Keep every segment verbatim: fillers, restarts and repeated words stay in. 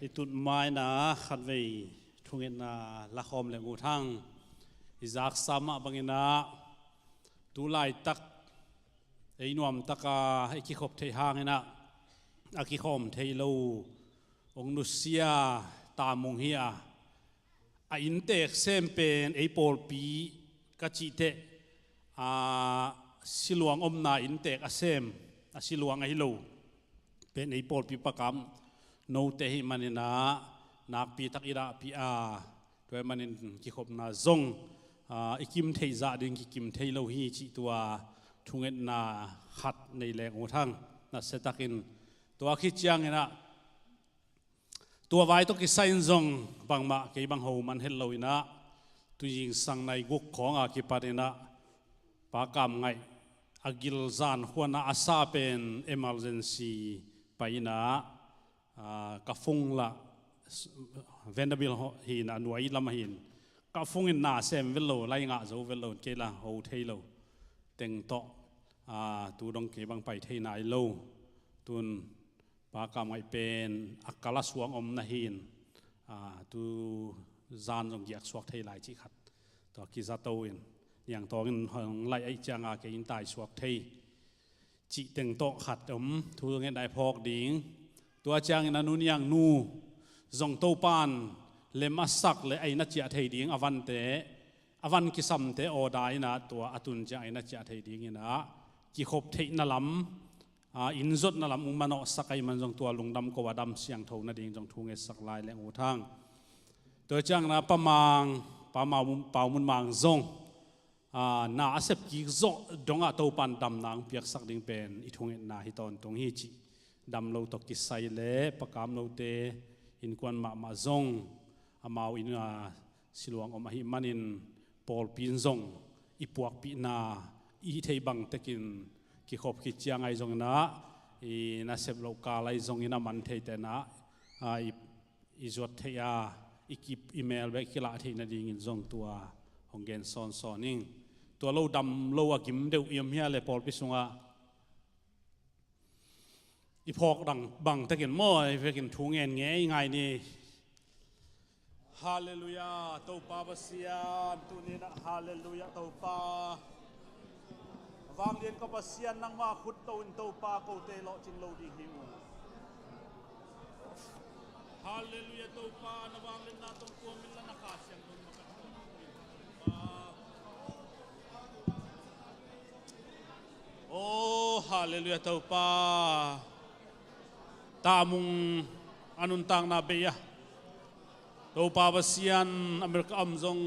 I tut maina khatvei thungetna lakhawm le nguthang i zaksa mah banginah tu laitak ei nuamtaka i kikhop theih hanginah a kikhawm thei lo hong nusia tamung hi a, a inntek sem pen ei pawlpi ka cihteh a siluang omna inntek a sem a siluang ahi lo pen ei pawlpi pakam note hi maninah nakpi tak i dahpih a, tua hi manin kikhopna zong i kim theih zah ding kikim thei lo hi cih tua thungetna khat nei leng uh thang. Nasiatakin tua khit cianginah tua vai tawh kisai in zong bangmah kei bang ho man het loinah tuizingsang nai guk khawnga kipaninah Pa Kam Ngaih a gilzan khuanah a sa pen emergency painah ka fung lah Vanderbilt hinah nuai lam ahin ka fungin na sem vel lo, lai ngah zo vel lo, kei lah ho thei lo teng tawh tu dong kei bang pai thei nai lo. Tun Pa Kam Ngaih pen a kal a suang om na hin tu zan zong giak suak thei lai cih khat tua kiza to in niangtawngin hong laih aih cianga kei in tai suak thei cih teng tawh khat om thu ngen dai phawk ding. Tua ciangin a nu niang nu zong Topan lem a sak le a inn a ciah thei ding a vante a van kisamte awda inah tua a tun ciang a inn a ciah thei dinginah kikhop theihna lam inn zotna lam ung manawhsak ahi man zong tua lungdam ko a dam siangtho nading zong thu ngetsak lai leng uh thang. Tua ciangna Pa Mang, Pa Mau, Pau Mun Mang zong na a sep kik zawh dongah Topan damna ang piaksak ding pen i thungetna hi tawntung hi cih dam lo tawh kisai le Pa Kam Lote innkuan mahmah zong amau in siluang om ahi manin pawlpi in zong i puakpihna i hih theih bangtekin kikhop khit ciang ahi zonginah i nasep loh kal ahi zongin a man theitenah i zuat theih a i kip i mel bek kilah theih nadingin zong tua hong gen sawnsawn ing. Tua lo dam lo a gim deuh iam hia le pawlpi sungah i phawk dang bangtekin maw i vekin thu ngen ngei ngai ni. Halleluia. Topa Pasian tuninah halleluia. Topa vanglian ka Pasian nangmah khut to in Topa kote lawhcing lo ding hi uh. Halleluia. Topa na vanglianna tong kuamin la na Kha Siangtho in maka Topa. Oh, halleluia. Topa tamung a nuntakna bei a Topa Pasian America om zong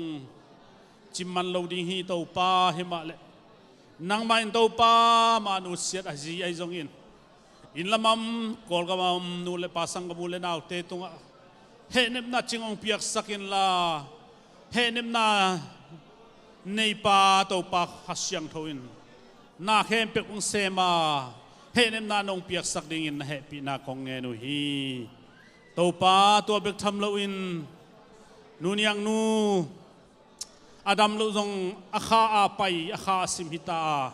cimman lo ding hi. Topa hi mah leh nangmah in Topa mah nusiat a zi ahi zongin inn lamam Kawlgam a om nu le pa sanggam u le naute tungah hehnepna cing hong piaksak inla hehnepna neipa Topa Kha Siangtho in na khempeuh hong sem a hehnepna nong piaksak dingin na hehpihna kong ngen uh hi. Topa tua bek tham loin nu niang nu a dam loh zong a kha a pai a kha a sim hita a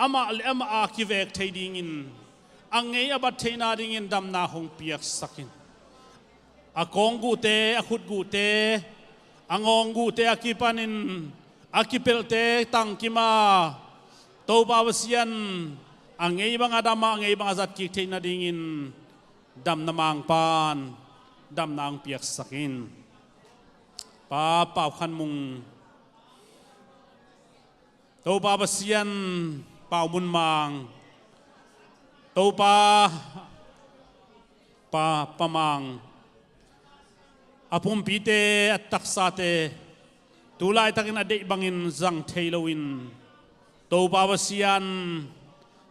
amah le amah a kivek thei dingin a ngei a bat theihna dingin damna hong piaksak in a kawng guhte a khut guhte a ngawng guhte a kipanin a kipelhte tangkim a Topa Pasian a ngei bang a dam a ngei bang a zat kik theih nadingin damna mangpan damna ang piaksak in. Pa Pau Khan Mung Topa Pasian Pau Mun Mang Topa Pa, Pa Mang a pumpite a taksate tu laitakin a deih bangin zang thei loin Topa Pasian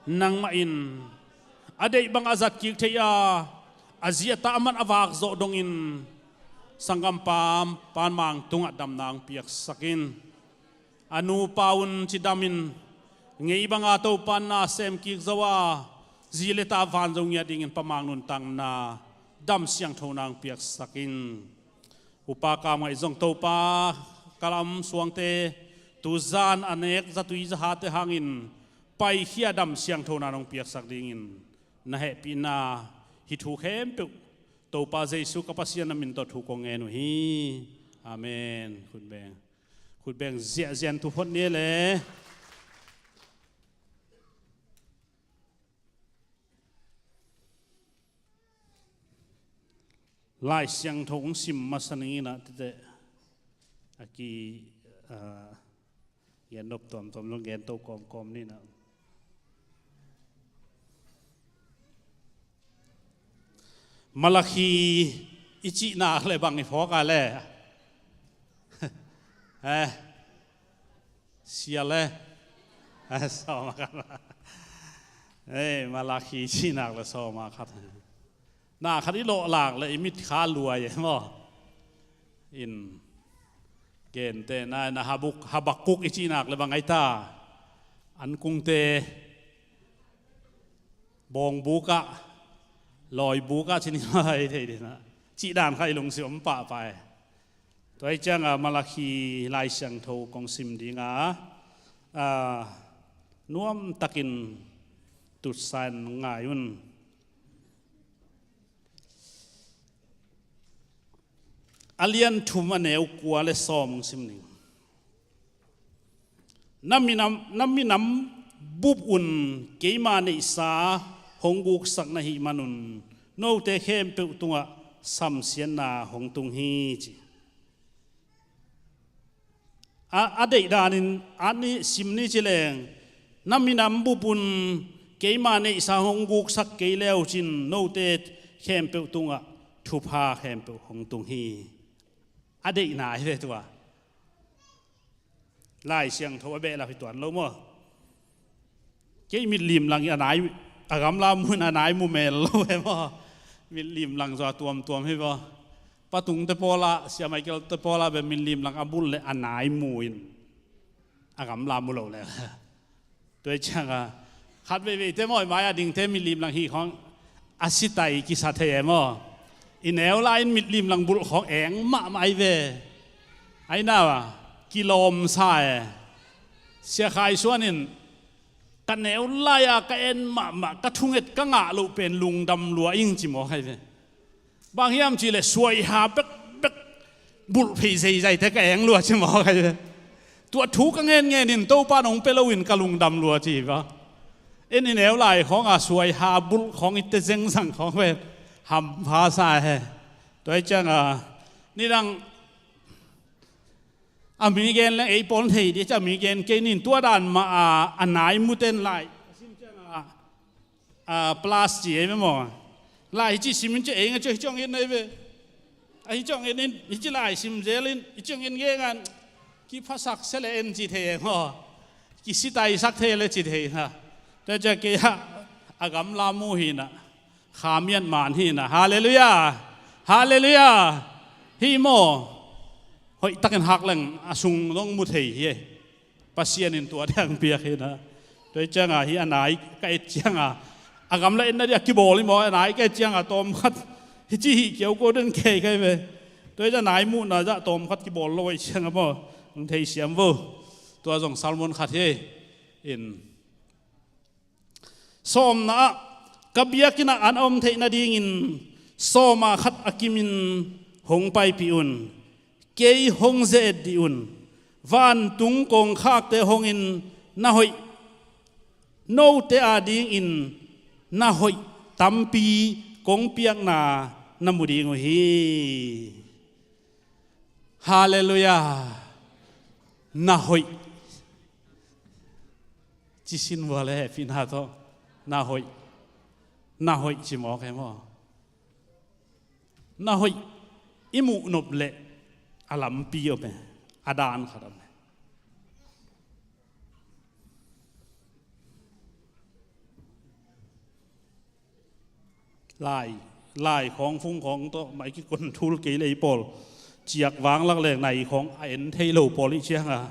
nangmah in a deih bang a zat kik thei a a zi a tah man a vak zawh dongin sanggam Pa, Pa Mang tungah damna ang piaksak in. A nupa un cidamin ngei banga Topa na sem kik zo a zi le ta van zo ngiat dingin Pa Mang nuntakna dam siangtho nang piaksak in. Upa Kam Ngaih zong Topa kalam suangte tuzan a nek zatui zahate hangin paikhia dam siangtho na nong piaksak dingin na hehpihna hih thu khempeuh Topa Jesu ka Pasian na min tawh thu kong ngen uh hi. Amen. Khut beng, khut beng ziahziah in thu phot ni le. Lai Siangtho hong sim masa ning in ah tete a ki, ah, gen nop tuamtuam zong gen to kawmkawm ni in ah. Malakhi i cihnak le bang i phawk a le. Eh. Sia le. Eh, sawm a khat. Eh, Malakhi i cihnak le sawm a khat. Na khat i lawh lak le i mit kha luai e maw. In gente na, na Habuk-, Habakuk i cihnak le bang ai ta. An kungte. Bawngbuk ah, lawibuk ah cih ni maw, i thei ding a. Cih dan kha i lungsim om pahpah e. Tua hi ciang a Malakhi Lai Siangtho kong sim ding a, a, nuamtakin tutsa in ngai un. A lian thum a neu kua le sawm hong sim ning. Na minam, na minam bup un keima neihsa hong guksak na hih manun note khempeuh tungah samsiatna hong tung hi ci. A, a deih danin a ni sim ni ci leng, na minam bup un keima neihsa hong guksak kei leu cin note khempeuh tungah thupha khempeuh hong tung hi. A deihna hi ve tua. Lai Siangtho a behlap hi tuan lo maw. Kei mitlim lang hi a nai, a gamla mun a nai mu mel lo e maw. Mitlim lang zaw a tuamtuam hi maw. Pa Tung te pawla, Sia Michael te pawla bel mitlim lang a bul le a nai mu in a gamla mu lo le. Tua hi ciang a khat veivei te maw, i mai a ding te mitlim lang hi khawng a sitai kisa thei e maw. I neu lai in mitlim lang bulh khawng eng mahmah ai ve. Ai nau a kilawm sa e. Sia Khai Suan in ka neu lai-a ka en mahmah, ka thunget ka ngah loh pen lungdam lua ing ci mawk hai ve. Bang hiam cih leh suaiha bekbek bulh phei zeizai te ka eng lua ci mawk hai ve. Tua thu ka ngen ngen in Topa nong pia loin ka lungdam lua ci hi va. En i neu lai khawng a suaiha bulh khawng i te zengzang khawng ve. Hampha sa he. Tua hi ciang a nidang a mi gen leng ei pawl thei dih, a mi gen kei nin tua dan mah a, a nai mu ten lai. A sim ciang a, a, plus ci ei maw. Lai hi ci sim in ci ei nga ci hi ciang in ei ve. A hi ciang in in, hi ci lai sim zel in, hi ciang in gen ngan. Kiphasak se le en ci thei e maw. Kisitaisak thei le ci thei na. Tua ciang kei a, a gamla mu hi na. Kha miat man hi na. Halleluiah. Halleluiah. Hi maw. Hoih takin hak leng a sung dong mu thei hi. Pasian in tua dang piak hi na. Tua hi ciang a hi a nai ka et ciang a. A gamla etna dih a kibawl hi maw, a nai ka et ciang a tawm khat. Hi ci hi kiau ko den kei kai ve. Tua hi ciang a nai muhna zah tawm khat kibawl lo hi ciang a maw. Ang thei siam vo. Tua zong sermon khat hi. In. Sawmna ah ka biakinn ah an a om theih nadingin sawma khat a kimin hong paipih un. Kei hong ze-et dih un. Vantung kongkhakte hongin na hoih, note adingin na hoih tampi kong piakna na mu ding uh hi. Halleluiah. Na hoih. Ci sin vua le hehpihna tawh. Na hoih. Na hoih ci mawk e maw. Na hoih i muh nop leh a lampi om e. A dan khat om e. Lai, lai khawng fung khawng tawh mai kikon thul kei lei pawl. Ciak vang lak leng nai khawng a en thei lo pawl i ciang a.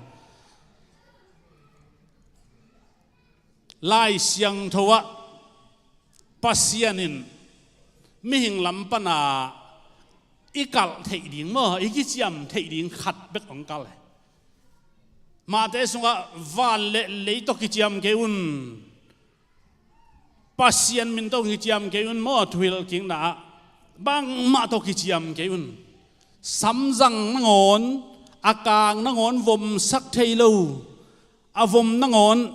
Lai Siangtho ah Pasian in mihing lam pana i kalh theih ding maw, i kiciam theih ding khat bek hong kalh e. Mahte sungah van le lei tawh kiciam kei un. Pasian min tawh kiciam kei un maw, thuhilh kikna ah. bangmah tawh kiciam kei un. Samzang nangawn, a kang nangawn vomsak thei lo, a vom nangawn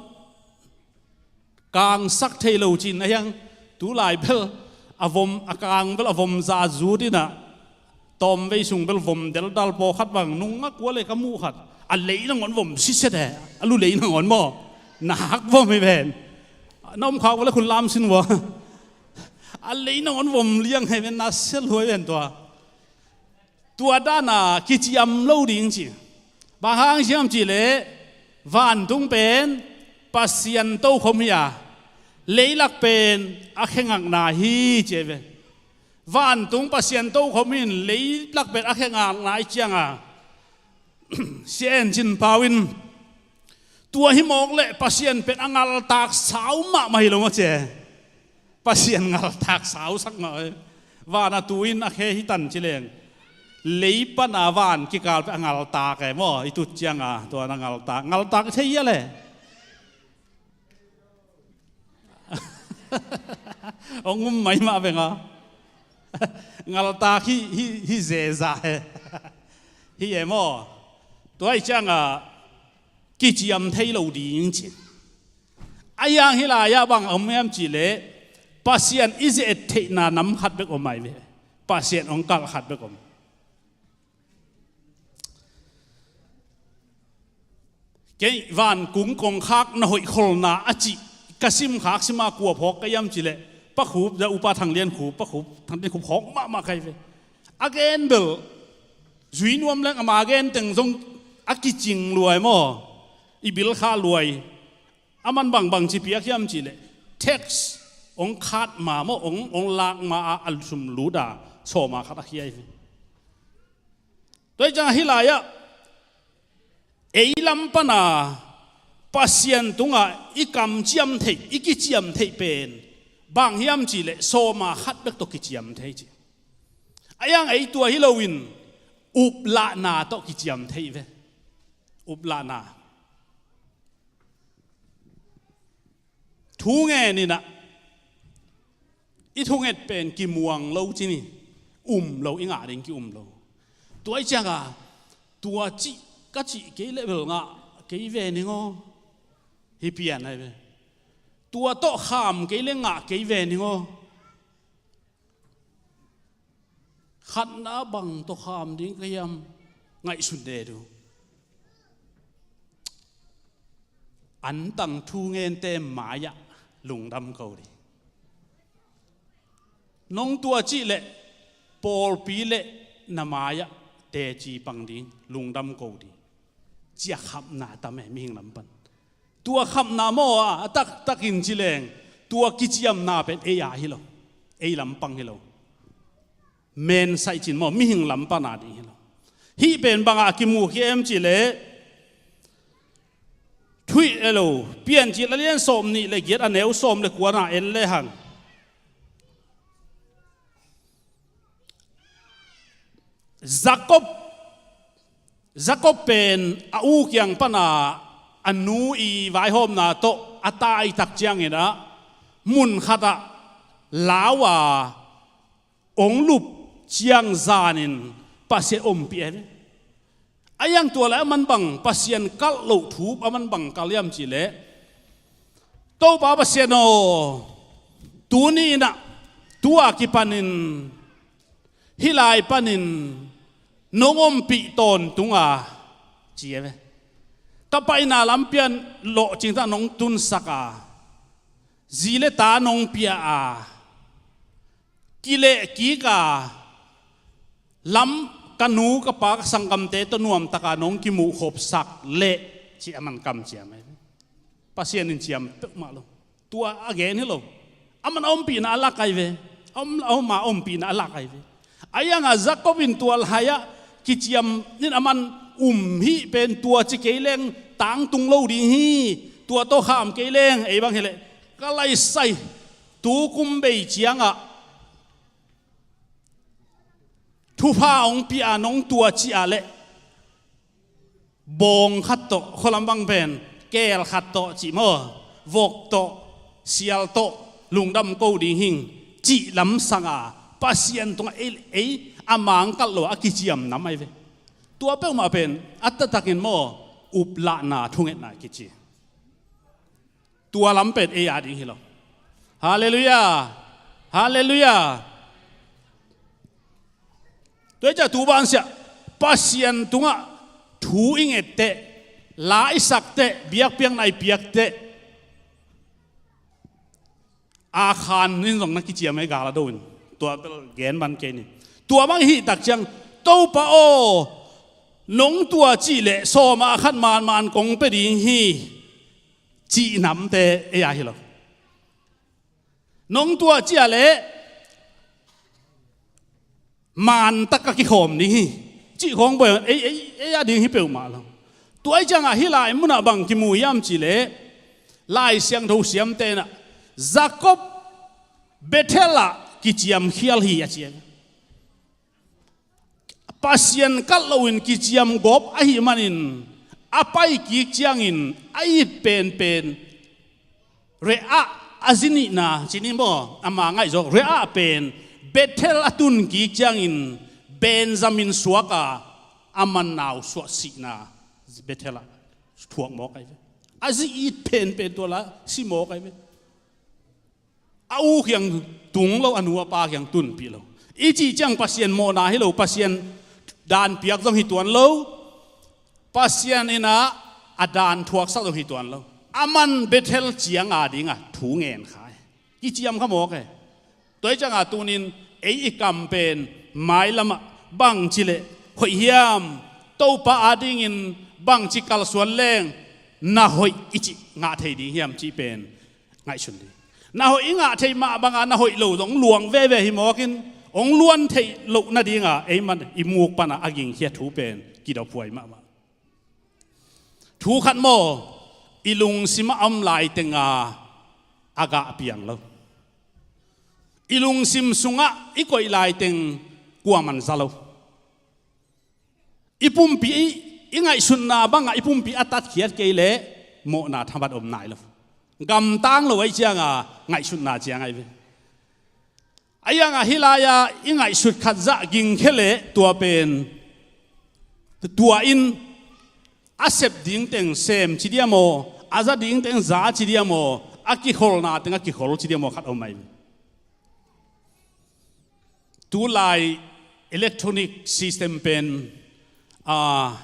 kangsak thei lo cin a hiang. Tulai bel a vom, a kang bel a vom zazut inah, tawmvei sung bel vom deldal pawlkhat bang nung a kua le ka muh khat, a lei nangawn vom siset e, a lu lei nangawn maw, na hak vom hi ven. Na om khak vua le khun lam sin vua. A lei nangawn vom liang he ven, na sia luai ven tua. Tua dana kiciam lo ding ci. Bang hang hiam cihleh, vantung pen Pasian tokhom hi a, leilak pen a khe ngakna hi ci ve. Vantung Pasian tokhom hi in leilak pen a khe ngakna hi cianga, Sia En Cin Pau in, tua hi mawk leh Pasian pen a ngaltak sau mahmah hi lo maw ci e. Pasian ngaltak sausak mah e. Van a tu in a khe hi tan ci leng, lei pana van kikal peh a ngaltak e maw, i tut cianga tua na ngaltak, ngaltak i thei hia le? Hong um mai mah veng a. Ngaltak hi, hi, hi zeza e. Hi e maw? Tua hi cianga kiciam thei lo ding ci. A hiang hih lai-ah bang om hiam cihleh, Pasian i ze-et theihna nam khat bek om ai ve. Pasian hong kalh khat bek om. Kei vankung kongkhak na hoih kholna a cih ka simkhak sima kua phawk ka hiam cihleh, Pa Khup, za upa Thang Lian Khup, Pa Khup, Thang Lian Khup phawk mahmah ka hi ve. A gen bel zui nuam leng ama gen teng zong a kicing luai maw, i bil kha luai. A man bangbang ci piak hiam cihleh, tax hong khat ma maw, hong, hong lak ma a, a sum lut a, sawma khat a khia hi. Tua hi ciangah hih lai-ah ei lam pana Pasian tungah i kamciam theih, i kiciam theih pen bang hiam cihleh, sawma khat bek tawh kiciam thei ci. A hiang ei tua hi loin uplahna tawh kiciam thei ve. Uplahna. Thu ngen inah, i thunget pen kimuang lo ci ni, um lo, i ngah ding ki-um lo. Tua hi cianga, tua cih ka cih kei leh bel ngah kei ve ning aw. Hi pian ai ve. Tua tawh kham kei leh ngah kei ve ning aw. Khatna bang tawh kham ding ka hiam, ngaihsun de du. Antang thu ngente mai-ah lungdam ko ding. Nong tua cihleh pawlpi le na mai-ah teci pang ding, lungdam ko ding. Cia khamna tam e mihing lam pan. Tua khamna maw a, a taktakin ci leng, tua kiciamna pen ei a hi lo, ei lampang hi lo. Men saih cin maw, mihing lam pana ding hi lo. Hih pen bangah kimu khia em cihleh, thuih e lo, Piancil a lian sawm nih le giat a neu sawm le kuana en le hang. Jakob, Jakob pen a u kiang pana a nu i vaihawmna tawh a taitak cianginah mun khatah lau a ong lup ciang zanin Pasian ompih e. A hiang tua lai a man bang Pasian kalh loh thu a man bang kalh hiam cihleh, Topa Pasian aw, tuni inah tua kipanin hih lai panin nong ompih tawntung a, ci e ve. Ka paina lampian lawhcingtah nong tunsak a, zi le ta nong pia a, kilehkik a, lam ka nu ka pa ka sanggamte tawh nuamtaka nong kimuhkhopsak leh, ci a man kamciam e. Pasian in ciam peuhmah lo. Tua a gen hi lo. A man a ompihna a lak ai ve. A om, a om a ompihna a lak ai ve. A hiangah Jakob in tua lai-ah kiciam in a man um hih pen tua ci kei leng tangtung lo ding hi. Tua tawh kham kei leng ei bang hileh ka laisai tu kum bei ciangah thupha hong pia nong tua ci a leh bawng khat tawh, khualam bang pen keel khat tawh cih maw, vok tawh, sial tawh lungdam ko ding hing cih lamsanga Pasian tungah ei, ei a mangkalh lo a kiciam nam ahi ve. Tua peuhmah pen a taktakin maw, uplahna thungetna kici. Tua lam pen ei a ding hi lo. Halleluiah. Halleluiah. Tua hi ciah tu bansiah Pasian tungah thu i ngetteh, la i sakteh, biakpiakna i piakteh, a khan in zong na kiciam ei gal a do in. Tua bel gen man kei ni. Tua bang i hih tak ciang, Topa aw, nong tua cih leh sawma khat manman kong pia ding hi, cih namte ei a hi lo. Nong tua ciah leh mantak a kikhawm ding hi, cih khawng boi ei, ei, ei a ding hi peuhmah lo. Tua hi ciangah hih lai munah bang kimu hiam cih leh, Lai Siangtho siamte inah Jakob Bethel ah kiciamkhial hi a ci. Pasian kalh loin kiciam gawp ahih manin a pai kik ciangin a it penpen Reah a zi nihna, ci ni maw, ama ngaihzawk Reah pen Bethel a tun kik ciangin Benjamin suak a, a mannau suah sihna Bethel ah thuak mawk ahi ve. A zi it penpen tua la si mawk ahi ve. A u kiang tung lo, a nu a pa kiang tunpih lo. I cih ciang Pasian mawhna hi lo, Pasian daan piak zong hi tuan lo, Pasian inah a daan thuaksak zong hi tuan lo. A man Bethel ciang a dingah thu ngen kha hi. Kiciam kha mawk e. Tua hi ciangah tunin ei i kam pen mailamah bangci leh hoih hiam, Topa a dingin bangci kalsuan leng na hoih i cih ngah thei ding hiam cih pen ngaihsun ding. Na hoih i ngah theih mah banga na hoih lo zong luang veve hi mawkin, hong luan theih loh nadinga ei man i muk pana a gingkhia thu pen kidophuai mahmah. Thu khat maw, i lungsimah a om laitenga a gah piang lo. I lungsim sungah i koih laiteng kuaman za lo. I pumpi, i, i ngaihsutna bangah i pumpi a tatkhiat kei leh mawhna thabat om nai lo. Gamtang lo ahi cianga ngaihsutna ciang ahi ve. Ahi hangah hih lai-ah i ngaihsut khat zah gingkhia leh tua pen, tua in a sep dingteng sem ci dia maw, a za dingteng za ci dia maw, a kikholna teng a kikhol ci dia maw khat om ahi ve. Tulai electronic system pen, ah,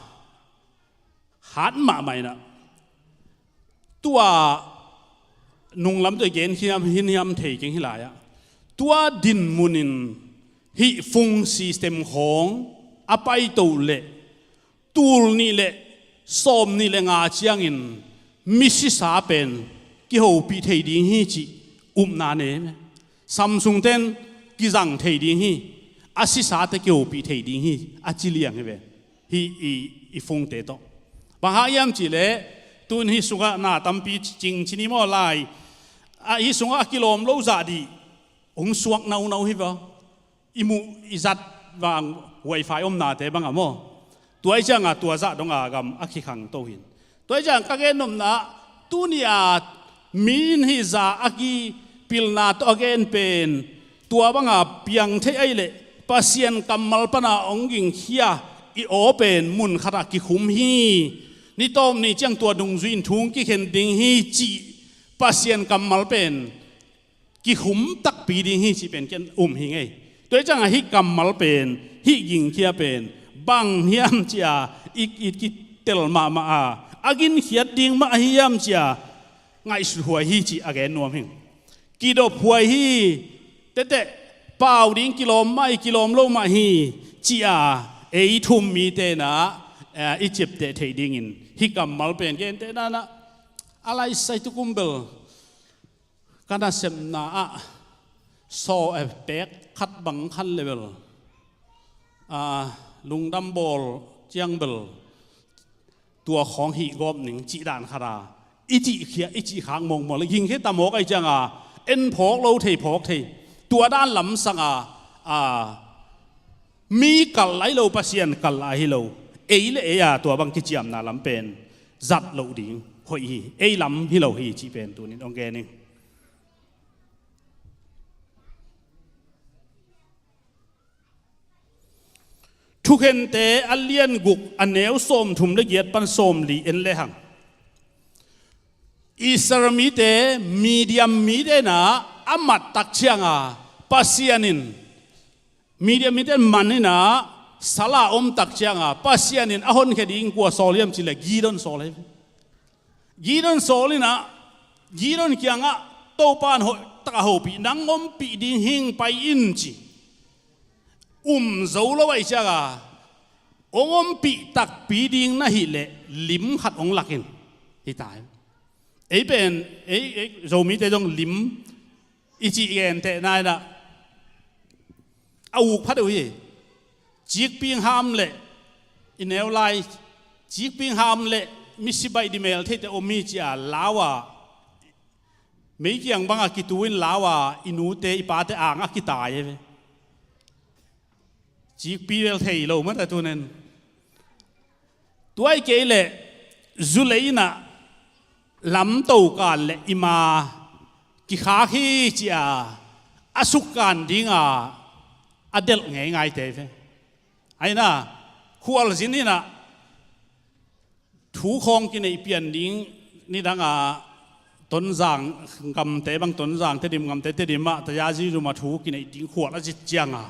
hat mahmah inah. Tua nunglam tua i gen hiam, hin hiam thei keng hih lai-ah. Tua dinmun in hih phone system khawng a paito leh tul nih leh sawm nih leh nga ciangin misisa pen kihopih thei ding hi cih upna nei. Samsung ten kizang thei ding hi, a sisate kihopih thei ding hi, a ci liang hi ve. Hih i, i phone-te tawh. Bang hang hiam cih leh tun hih sungah na tampi cing ci ni maw lai. A, hih sungah a kilawm lo zah dih hong suak naunau hi ve. I muh i zat vang wifi omnate bangah maw. Tua hi cianga tua zah donga gam a kikhang to hin. Tua hi ciang ka gen nopna, tuni-a mi in hih za a kipilna tawh a gen pen tua banga piang thei ahih leh Pasian kammal pana hong gingkhia i aw pen mun khatah kikhum hi. Ni tawp ni ciang tua dungzui in thu hong kikhen ding hi cih Pasian kammal pen kikhum takpi ding hi cih pen ken um hi ngei. Tua hi ciangah hih kammal pen, hih gingkhia pen bang hiam cia i, i kitel mahmah a, a ginkhiat ding mah ahi hiam cia ngaihsut huai hi cih a gen nuam hi. Kidop huai hi. Teteh pau ding kilawm mah hi, kilawm lo mah hi cia ei thum mite na, eh, i ciapteh theih dingin hih kammal pen genteh nanah a laisai tukum bel ka nasepna ah saw, eh, pek khat bang khan level, ah, lungdam bawl ciang bel tua khawng hih gawp ning cih dan khat a i cih khia, i cih khak mawkmawk le gingkhia ta mawk ahi cianga en phawk lo thei phawk thei tua dan lamsanga, ah, mi kalh ahi lo, Pasian kalh ahi lo. Ei le ei a tua bang kiciamna lam pen zat loh ding hoih hi. Ei lam hi lo hi cih pen tunin hong gen ing. Thukhente a lian guk a neu sawmthum le giat pan sawmli en lehang, Israel mite Midian mite in ah a mat tak cianga Pasian in, Midian mite man in ah sal a om tak cianga Pasian in a honkhia ding kua sawl hiam cih leh Gideon sawl hi. Gideon sawl in ah, Gideon kiangah Topa in hoih tak a hopih, nang ompih ding hing pai in ci. Um zo lo ahih cianga, hong ompih takpi ding na hih leh lim khat hong lak in, hi ta hi. Ei pen, ei, ei Zomite zong lim i cih gentehna in ah a uk phat uh hi. Cikping ham le i neu lai, cikping ham le misi baih di mel theite om hi ci a lau a, meikiang banga kitu in lau a i nute i pate angah kitai hi ve. Cikpi bel thei lo mah ta tunen. Tua hi kei leh, zu lei in ah lam to kan leh i ma kikhak hi ci a, a sukkan dinga a delh ngeingaite hi ve. Ahi na, khualzin in ah thu khawng kineih pian ding nidanga Tonzang gamte bang, Tonzang Tedim gamte, Tedim ah Tayazi zuma thu kineih ding khual a zit cianga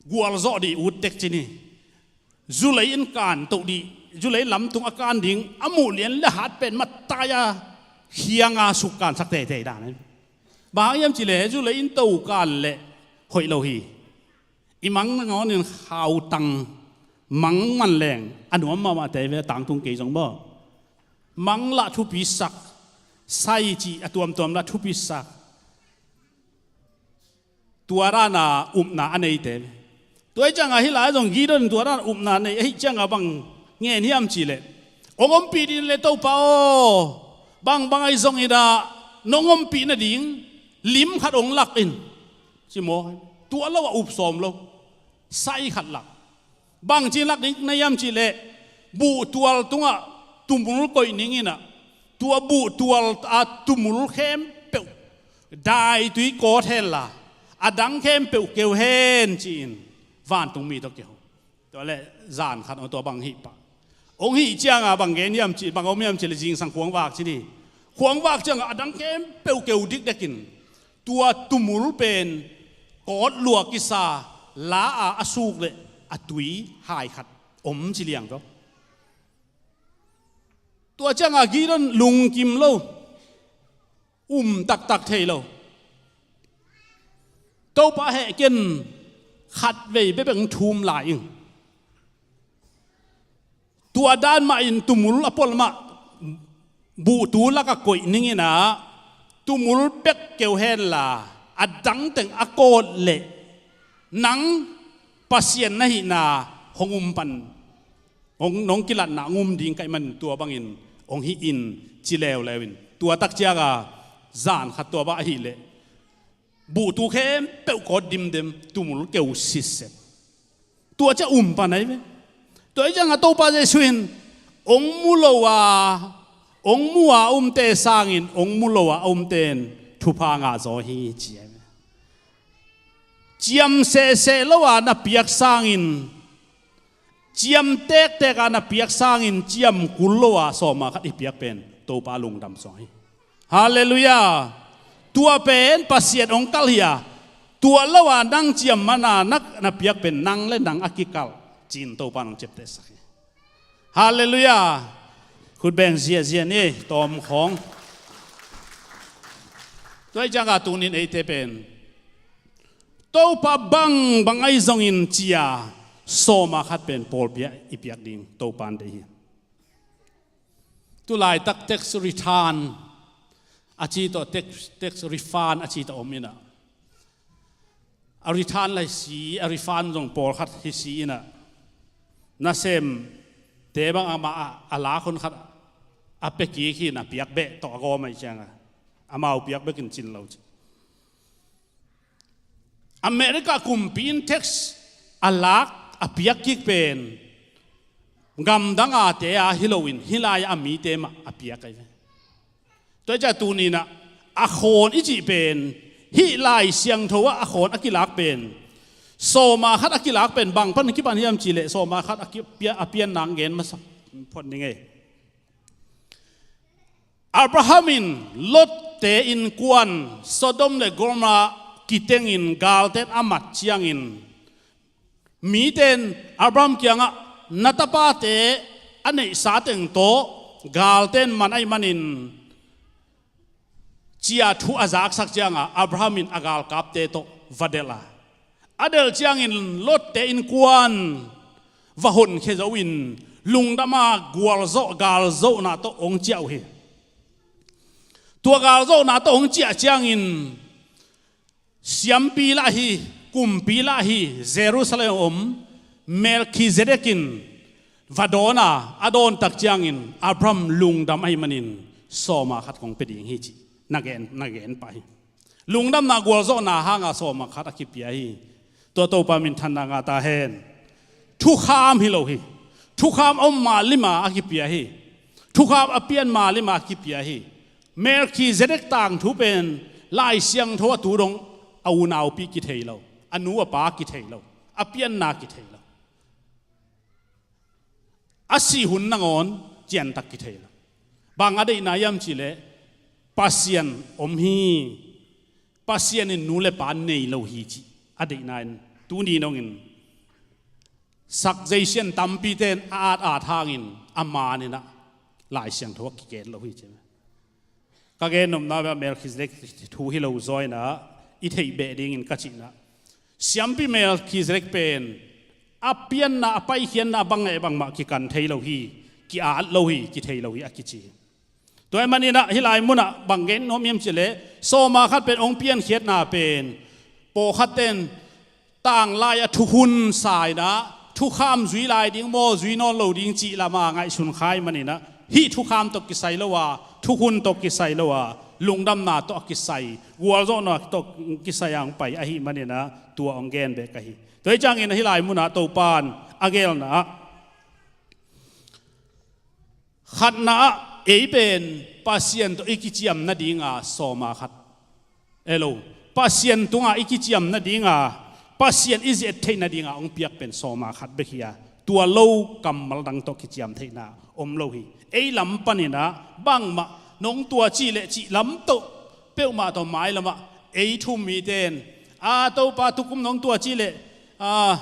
gualzawh dih ut tek ci ni. Zu lei in kan toh dih, zu lei lamtung a kan ding a muh lian le hat pen matai a khianga sukkansak teitei dan hi. Bang hang hiam cih leh zu lei in to kan leh hoih lo hi. I mang nangawn in khautang mang man leng a nuam mahmah tei ve, tangtung kei zong maw. Mang lah thupisak, sai cih a tuamtuam lah thupisak. Tua dana upna a neite. Tua hi cianga hih lai zong Gideon tua dana upna nei ahih cianga bang ngen hiam cih leh, hong ompih ding le Topa aw, bangbang ahi zongin ah nong ompih nading lim khat hong lak in ci maw. Tua lo a up sawm lo, sai khat lak. Bangci lak ding na hiam cih leh, buhtual tungah tumul koih ning in ah, tua buhtual a tumul khempeuh daitui kawt henla, a dang khempeuh keu hen ci-in vantung mi tawh keu. Tua leh zan khat hong tua bang hih pah. Hong hih cianga bang gen hiam cih, bang om hiam cih leh zingsang khuangvak ci ni. Khuangvak cianga a dang khempeuh keu dikdekin tua tumul pen kawt lua kisa, la a a suk leh a tui hai khat om ci liang tawh. Tua cianga Gideon lungkim lo, um taktak thei lo. Topa heh ken, khatvei bekbek hong thum lai ing. Tua dan mahin tumul a pualamah buhtu lakah koih ning in ah, tumul bek keu henla, a dang teng a kawt leh nang Pasian na hihna hong um pan, hong, nong kilatna hong um ding ka hih manin tua bangin hong hih in ci leuleu in. Tua tak cianga zan khat tua bang ahih leh buhtu khempeuh kawt dimdem, tumul keu sitset. Tua ciang um pan ahi ve. Tua hi cianga Topa Jesuh in hong mu lo a, hong mu a umte sangin hong mu lo a umte in thupha ngah zaw hi ci ahi ve. Ciam sehseh lo a na piak sangin, ciam tektek a na piak sangin ciam kul lo a sawma khat i piak pen Topa lungdam suak hi. Halleluiah. Tua pen Pasian hong kalh hi a, tua lo a nang ciam mana na, na piak pen nang le nang a kikalh ci-in Topa in hong ciaptehsak hi. Halleluiah. Khut beng ziahziah ni, tawm khawng. Tua hi cianga tunin eite pen Topa bangbang ahi zongin ci a, sawma khat pen pawlpi ah i piak ding Topa in deih hi. Tulaitak tax return a ci tawh, tax, tax refund a ci tawh om in ah, a return lah hi si, a refund zong pawlkhat hi si in ah, nasemte bang amah a, a lak hun khat a pia kik hi in ah, piak beh tawh a gawm ahih cianga amau piak bekin cin lo ci. America kumpi in tax a lak a piak kik pen gamdang a te a hi loin hih lai-ah a mite mah a piak ahi ve. Tua hi ciah tuni-in ah a khawn i cih pen, hih Lai Siangtho ah a khawn a kilak pen Sawma khat a kilak pen bang pan kipan hiam cih leh sawma khat a ki-, pia-, a pianna gen masa phot ning ei. Abraham in Lot-te innkuan Sodom le Gomorrah kitengin galten a mat ciangin, mite in Abraham kiangah, "Na tapate a neihsa teng tawh galten man ahih manin," ci-a thu a zaksak ciangah Abraham in a galkapte tawh va delh a, a delh ciangin Lot-te innkuan va honkhia zo-in lungdam a gualzawh, galzawhna tawh hong ciah uh hi. Tua galzawhna tawh hong ciah ciangin siampi lah hi, kumpi lah hi, Jerusalem om Melkhizedek in va dawn a, a dawn tak ciangin Abraham lungdam ahih manin sawma khat kong pia ding hi cih na gen, na gen pah hi. Lungdamna gualzawhna hanga sawma khat a kipia hi. Tua Topa minthanna ngah ta hen. Thukham hi lo hi. Thukham om mah lima a kipia hi. Thukham a pian mah lima a kipia hi. Melkhizedek tangthu pen Lai Siangtho a tu dong a unaupi kithei lo, a nu a pa kithei lo, a pianna kithei lo, a sih hun nangawn ciantak kithei lo. Bang a deihna hiam cih leh Pasian om hi. Pasian in nu le pa nei lo hi cih a deihna in tuni dongin sakzeisian tampite in a at at hangin a man in ah Lai Siangtho a kigen lo hi ci. Ka gen nopna ah Melkhizedek thu hi lo zaw in ah i theih beh dingin ka cihna, siampi Melkhizedek pen a pianna, a paikhiatna a bang le bangmah kikan thei lo hi, ki-at lo hi, kithei lo hi a kici hi. Tua ahih manin ah hih lai munah bang gen nuam hiam cih leh, sawma khat pen hong piankhiatna pen pawlkhatte in tanglai-a thukhun sa in ah, thukham zui lai ding maw, zui nawn lo ding cih lama ngaihsun kha ahih manin ah, hih thukham tawh kisai lo a, thukhun tawh kisai lo a, lungdamna tawh a kisai, gualzawhna tawh kisai a hong pai ahih manin ah, tua hong gen bek ahi. Tua hi ciangin hih lai munah Topa in a gelna ah, khatna ah ei pen Pasian tawh i kiciam nadinga sawma khat, elo, Pasian tungah i kiciam nadinga, Pasian i zet theih nadinga hong piak pen sawma khat bek hi a, tua lo kammal dang tawh kiciam theihna om lo hi. Ei lam panin ah bangmah nong tua cih leh cih lam tawh peuhmah tawh mailamah ei thu-um mite in, a, Topa tukum nong tua cih leh, a,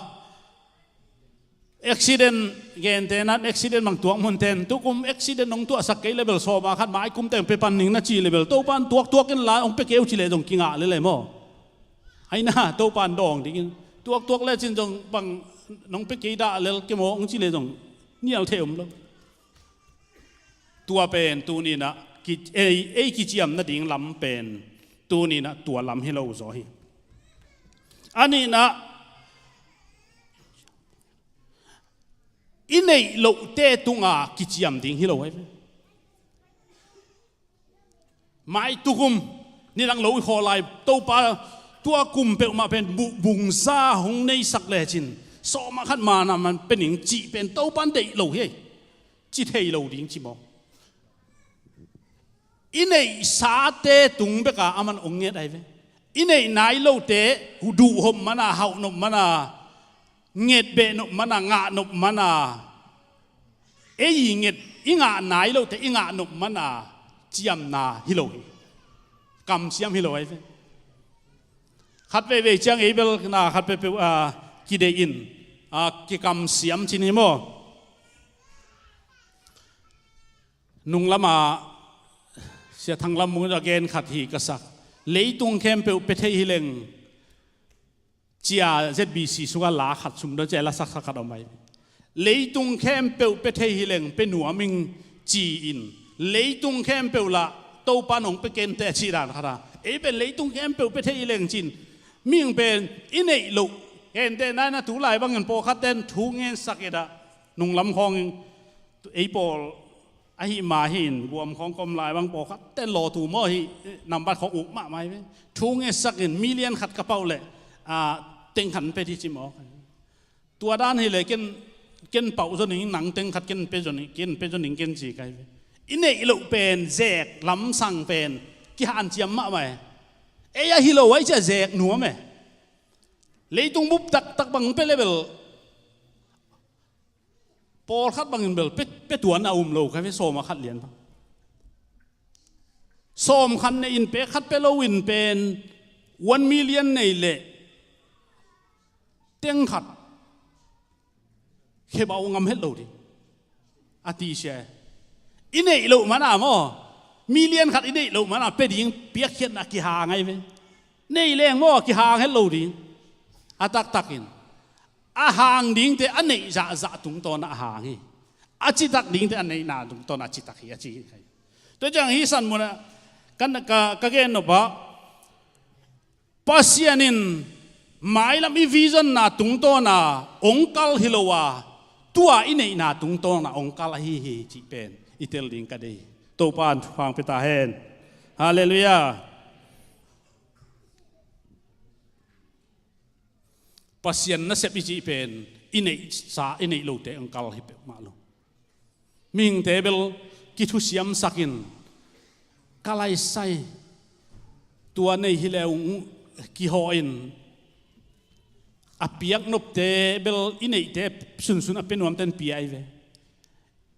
accident, gente nan accident bang tuak munte in, tukum accident nong tuahsak kei leh bel sawma khat mai kum teng pia pan ning na ci leh bel, Topa in tuaktuak in la hong pia kei uh ci leh zong kingah lel e maw. Ahi na, Topa in dawng dingin, tuaktuak lecin zong bang nong pia kei dah lel kei maw hong ci leh zong nial thei om lo. Tua pen tuni in ah ki-, ei, ei kiciam nading lam pen tuni in ah tua lam hi lo zaw hi. A nihna, i neih lohte tunga kiciam ding hi lo hi. Mai tukum, nidang lo i khawh lai, Topa tua kum peuhmah pen bu-, bungza hong neisak lecin sawma khat mana man pia ning cih pen Topa in deih lo hi. Ci thei lo ding ci maw. I neihsate tung beka aman hong nget ahi ve. I neih nai lote duh hop mana, hauh nop mana, nget beh nop mana, ngah nop mana, ei i nget, i ngah nai lote i ngah nop mana ciamna hi lo hi. Kamsiam hi lo ahi ve. Khat veivei ciang ei bel na khat peuhpeuh, a, kideih in, a, kikamsiam cin hi maw. Nunglamah Sia Thang Lam Mung a gen khat hi ka sak. Leitung khempeuh pia thei hi leng, ci-a Z B C sungah la khat sumdawn ci-a la saksak khat om ahi. Leitung khempeuh pia thei hi leng pia nuam ing ci-in, leitung khempeuh lah Topa in hong pia kei inteh cih dan khat a, ei pen leitung khempeuh pia thei hi leng ci-in, mihing pen i neih loh, gente nai na tu lai bangin pawlkhatte in thu ngensak et ah, nunglam khawng in, ei pawl ahi mah hi-in, guam khawng ka om lai bang pawlkhatte in lawtu maw hi, nambat khawng uk mahmah hi ve. Thu ngetsak in million khat ka pau leh, a, teng khat in pia dih ci maw. Tua dan hi leh ken, ken pau zaw ning, nang teng khat ken pia zaw ning, ken pia zaw ning ken ci ka hi ve. I neih loh pen, zek lamsang pen kihanciam mahmah e. Ei a hi lo ahi ciah zek nuam e. Leitung bup taktak bang pia le bel, pawlkhat bangin bel pia, pia tuan a um lo ka ve, sawm a khat lian bang. Sawm khat nei in pia khat pia lo in pen one million nei leh teng khat khebau ngam het lo ding a ti sia. I neih loh mana maw, million khat i neih loh mana pia ding piakkhiatna kihang ahi ve. Nei leng maw kihang het lo ding. A taktakin a hang dingte a neih zahzah tungtawn a hang hi. A citak dingte a neihna tungtawn a citak hi a ci hi. Tua ciang hi san munah ka, ka, ka gen nopah Pasian in mailam i visionna tungtawna ong kal hi lo a, tua i neihna tungtawna ong kal ahi hi cih pen i tel ding ka dei. Topa in thupha pia ta hen. Halleluiah. Pasian nasep i cih pen i neihsa i neih lote ong kal hi peuhmah lo. Mihingte bel kithusiamsakin ka laisai tua nei hi leu kihawhin a piaknopte bel i neihte sunsun a pia nuamten pia ahi ve.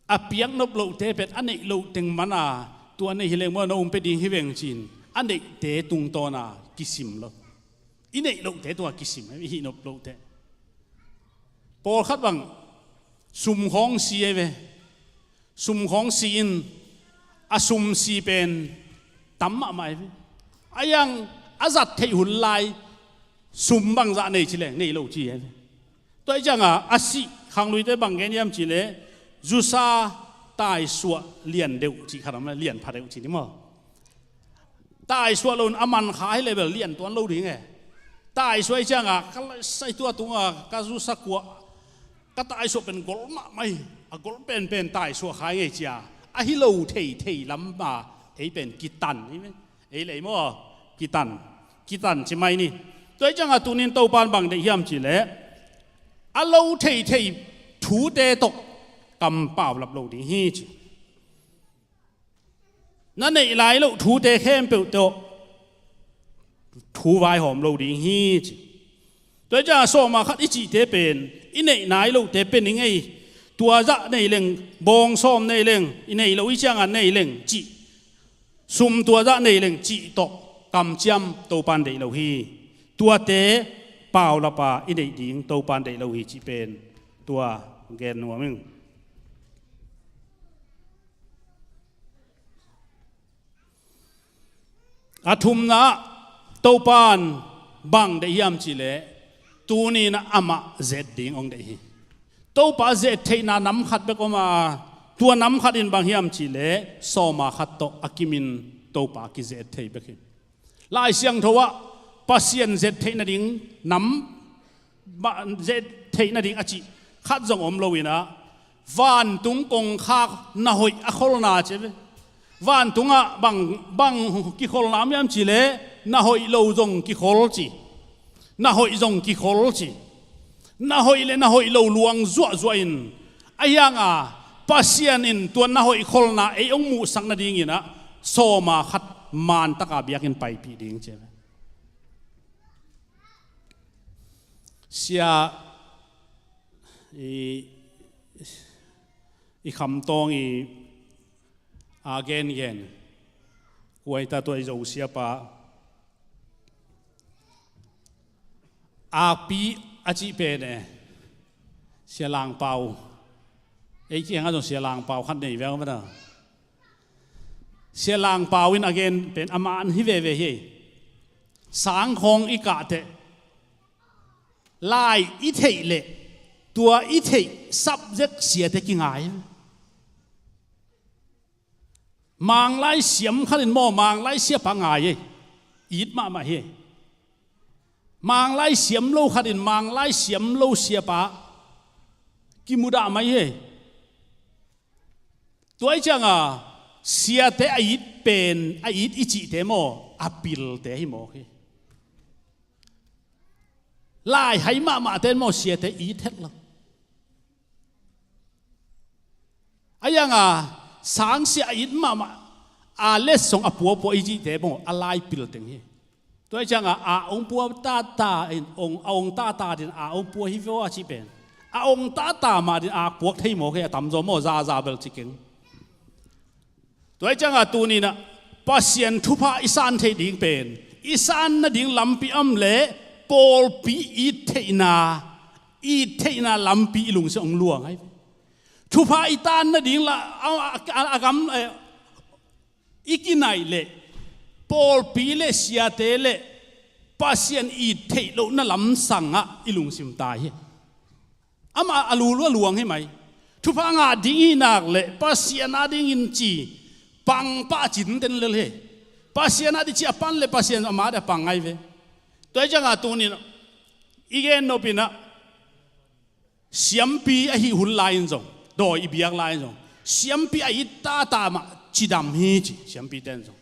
A piaknop lohte pen a neih loh teng mana tua nei hi leng maw na um pia ding hi veng cin a neihte tungtawna kisim lo. I neih lohte tua kisim i hih nop lohte. Pawlkhat bang sum khawng si ahi ve. Sum khawng si in a sum si pen tam mahmah ahi ve. A yang a zat theih hun lai sum bangzah nei ci leng nei lo ci ahi ve. Tua i cianga a sih khangluite bang gen hiam ci le zusa taisuah lian deuh ci khat om le lian pha deuh ci ni maw. Taisuah lo in a man kha hi le bel lian tuan lo ding e. Taisuah i cianga ka laisai tua tunga ka zusa kuah ka taisuah pen gol mahmah hi. A gol penpen taisuah khai ngei cia a hi lo thei thei lam ma ei pen kitan hi me. Ei lei maw kitan kitan ci mai ni. Tua i cianga tunin Topan bang deih hiam ci le a lo thei thei thute tawh kam paulap lo ding hi ci. Na neih lai loh thute khempeuh tawh thu vaihawm lo ding hi ci. Tua i cianga sawma khat i cihte pen i neih nai lohte pen i ngei. Tua zah nei leng bawng sawm nei leng i nei lo i cianga nei leng cih. Sum tua zah nei leng cih tawh kamciam Topan deih lo hi. Tuate paulapa i neih ding Topan deih lo hi cih pen tua gen nuam ing. A thumna ah Topan bang deih hiam ci le tuninah amah zet ding ong deih hi. Topa zet theihna nam khat bek om a tua nam khat in bang hiam ci le sawma khat tawh a kimin Topa kizet thei bek hi. Lai Siangtho ah Pasian zet theih nading nam zet theih nading a cih khat zong om lo inah vantung kongkhak na hoih a kholna ci ve. Vantungah bang, bang kikholna miam ci le na hoih lo zong kikhol ci. Na hoih zong kikhol ci. Na hoih le na hoih lo luang zuahzuah in a hianga Pasian in tua na hoih kholna ei ong muhsak nadinginah sawma khat mantaka biakinn paipih ding ci ve. Sia i, i khamtawng i a gengen kuaita tua i zo siapa akpi a cih pen e. Sia Langpau ei kiangah zong Sia Langpau khat nei veng mana. Sia Langpau in a gen pen a man hi veve hi. Sangkhawng i kahteh lai i theih leh tua i theih subject siate kingai. Manglai siam khatin maw Manglai siapa ngai ei. It mahmah hi. Manglai siam lo khatin Manglai siam lo siapa kimudah mai hi. Tua i cianga siate a it pen a it i cihte maw a pilte hi mawk hi. Lai hai mahmahte maw siate it het lo. A yanga sangsia a it mahmah a letsong a puapua i cihte maw a lai pilteng hi. Tua hi ciangah a ong pua tata in ong, a ong tata din a ong pua hi vua cih pen a ong tata mah din a puak thei maw, kei a tamzaw maw, zaza bel ci keng. Tua hi ciangah tuninah Pasian thupha i san theih ding pen i san nading lampi om le pawlpi it theihna, it theihna lampi i lungsim ong luang ahi. Thupha i tan nading la a, a, a, a gam, eh, i kinaih leh pawlpi le siate le Pasian it theih lohna lamsangah i lungsim tai hi. Amah a lulu a luang hi mai. Thupha ngah ding hi nak leh Pasian a dingin ci pangpah cinten lel hi. Pasian a ding ci a pan le Pasian amah ding a pang ngai ve. Tua hi ciangah tunin i gen nopinah siampi ahi hun lai-in zong, dawi i biak lai-in zong siampi a it tata mah cidam hi ci, siampiten zong.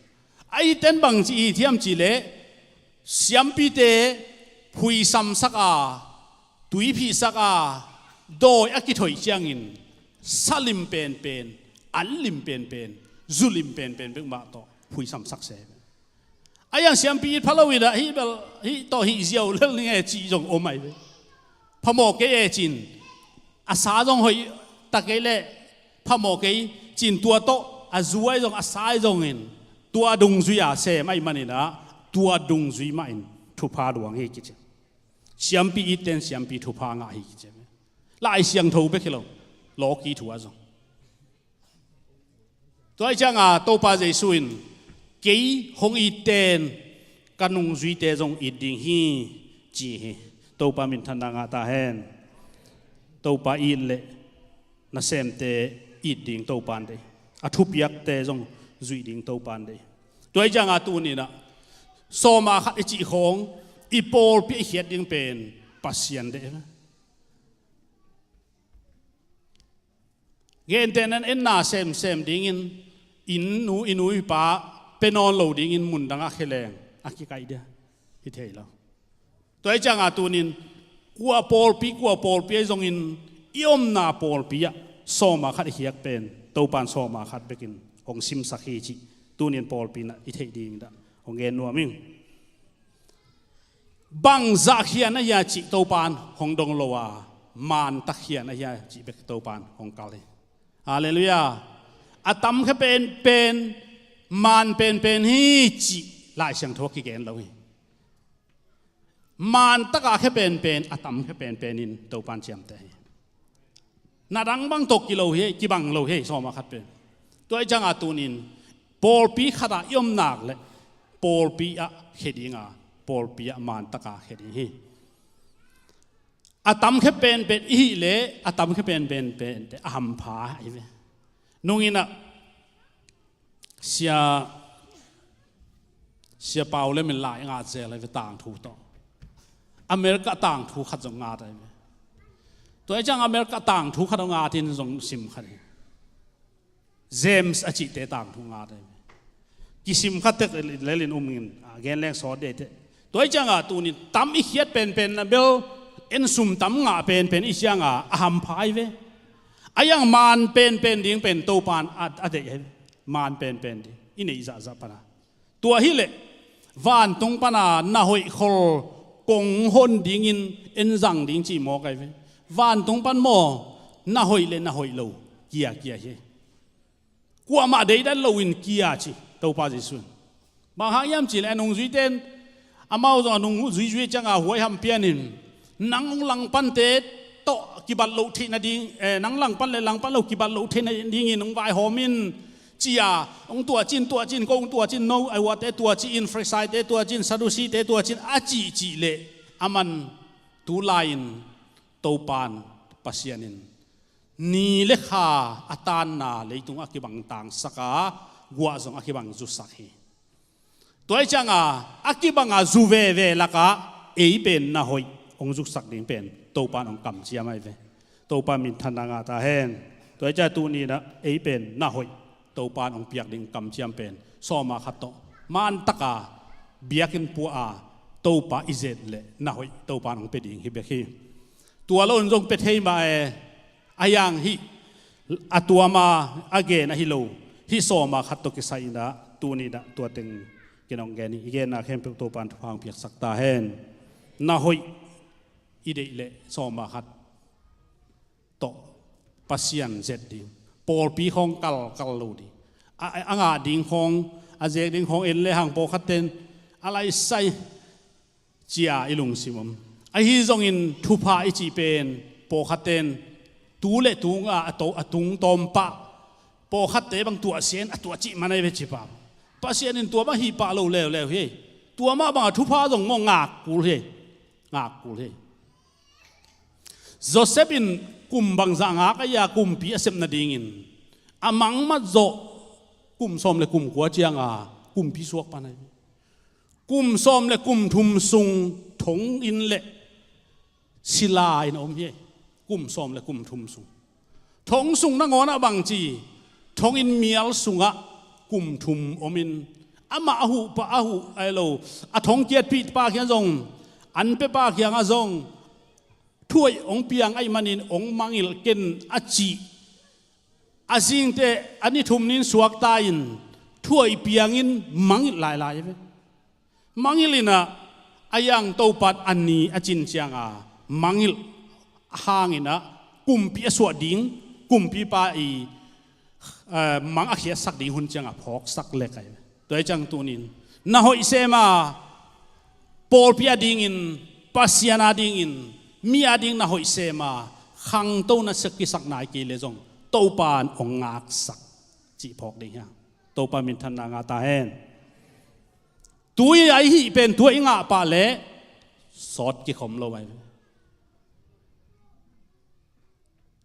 A iten bang ci i thiam cih leh siampite phuisamsak a, tuiphihsak a, dawi a kithoih ciangin salim penpen, anlim penpen, zulim penpen bekmah tawh phuisamsak se. A iang siampi it pha lo inah hih bel hih tawh hih ziau lel ning e cih zong om ahi ve. Phamawh kei e cin a sa zong hoih ta kei leh phamawh kei cin tua tawh a zu ahi zong a sa ahi zongin tua dungzui a sem ahi maninah tua dungzui mahin thupha luang hi kici. Siampi itten siampi thupha ngah hi kici. Lai Siangtho bek hi lo, lawki thu ah zong. Tua hi ciangah Topa Jesu in kei hong itten ka nungzuite zong it ding hi ci hi. Topa minthanna ngah ta hen. Topa it leh nasemte it ding Topa in deih, a thupiakte zong zuih ding Topa in deih. Tua hi ciangah tuninah sawma khat i cih khawng i pawlpi i khiat ding pen Pasian deih. Gentehna in enna semsem dingin inn nu, i nu i pa pia nawn lo dingin mundangah kheleng a kikaih dia hi thei lo. Tua hi ciangah tunin kua pawlpi kua pawlpi ahi zongin i omna pawlpi ah sawma khat i khiak pen Topan sawma khat bekin hong simsak hi cih tunin pawlpi in i theih ding dah hong gen nuam ing. Bangzah khian ahi a cih Topan hong dong lo a, mantak khian ahi a cih bek Topan hong kal hi. Halleluiah. A tamkhia penpen man penpen hi cih Lai Siangtho a kigen lo hi. Mantaka khia penpen, a tamkhia penpen in Topan ciamteh hi. Na dang bang tawh kilo hi, kibang lo hi sawma khat pen. Tua hi ciangah tunin pawlpi khatah i om nak leh pawlpi ah khia dinga, pawlpi ah mantaka khia ding hi. A tamkhia penpen i hih leh a tamkhia penpen pente a hampha ahi ve. Nunginah Sia, Sia Pau Lem in lai ngat zel ahi ve tangthu tawh. America tangthu khat zong ngat ahi ve. Tua hi ciang America tangthu khat zong ngat in zong sim khat hi. James a cihte tangthu ngat ahi ve. Kisim khat tek lelin um in a gen leng sawt dei teh. Tua hi ciangah tunin tam i khiat penpen na bel en sum tam ngah penpen i ciangah a hampha ahi ve. A iang man penpen ding pen Topan a, a deih ahi ve. Man penpen ding i neih zahzah pana. Tua hileh vantung pana na hoih khol kong hon dingin en zang ding cih mawk ahi ve. Vantung pan maw na hoih le na hoih lo kia kia hi. Kuamah deidan loin kia ci Topa Jesu in. Bang hang hiam cihleh a nungzuite in amau zong a nungzuizui cianga huaiham pianin nang hong langpante tawh kibat loh theih nading, eh, nang langpan le langpan lo kibat loh theih nadingin hong vaihawm in cia hong tuahcin tuahcin ko hong tuahcin no a huate tuahci in Farisaite tuahcin Sadusite tuahcin a cihcih leh aman tulai-in Topan Pasian in ni le kha a tanna leitung a kibang tangsaka guah zong a kibang zusak hi. Tua hi cianga a kibanga zu veve lakah ei pen na hoih hong zuksak ding pen Topan hong kamciam ahi ve. Topa minthanna ngah ta hen. Tua hi cianga tuninah ei pen na hoih Topan hong piak ding kamciam pen sawma khat tawh mantaka biakinn pua a Topa i zet leh na hoih Topan hong pia ding hi bek hi. Tua lo in zong pia thei mah e. A iang hih a tuama a gen ahi lo hih sawma khat tawh kisai inah tuninah tua teng Ken hong gen hi, i genna khempeuh Topa'n thupha hong piaksak ta hen. Na hoih i deih leh sawma khat tawh Pasian zet ding. Pawlpi khawng kalkal lo ding. A, a ngah ding khawng, a zek ding khawng en lehang pawlkhatte'n a laisai cia i lungsim om. Ahi zongin thupha i cih pen pawlkhatte'n tu le tu nga a to, a tungtawm pah, pawlkhatte bang tuahsia in a tuah cih man ahi ve ci pah. Pasian in tua bang hih pah lo leuleu hi. Tua mah bang a thupha zong maw ngak kul hi. Ngak kul hi. Joseph in kum bangzah ngak a, kumpi a sep nadingin a mang mat zawh kum sawm le kum kua cianga kumpi suak pan ahi. Kum sawm le kum thum sung thong inn le sila in a om hi. Kum sawm le kum thum sung thong sung nangawn ah bangci, thong inn mial sungah kum thum om in, amah a huh pa, a huh ai lo, a thong kiatpih pa kiang zong, an pe pa kiangah zong, thuaih hong piang ahih manin hong mangngilh ken a cih, a zingteh a ni thum ni in suakta in thuaih piangin mangngilh lailai ve. Mangngilh in ah, a yang Topa'n a ni a cin cianga mangngilh hangin ah kumpi a suah ding, kumpipa i, eh, mang a khiatsak ding hun cianga phawksak lek ahi. Tua hi ciang tunin na hoih sem a, pawlpi adingin, Pasian adingin, mi ading na hoih sem a, khangto na sak kisak nai kei leh zong Topa'n hong ngaksak cih phawk ding hi hang. Topa minthanna ngah ta hen. Tui a i hih pen tua i ngah pah leh sawt kikhom lo ahi.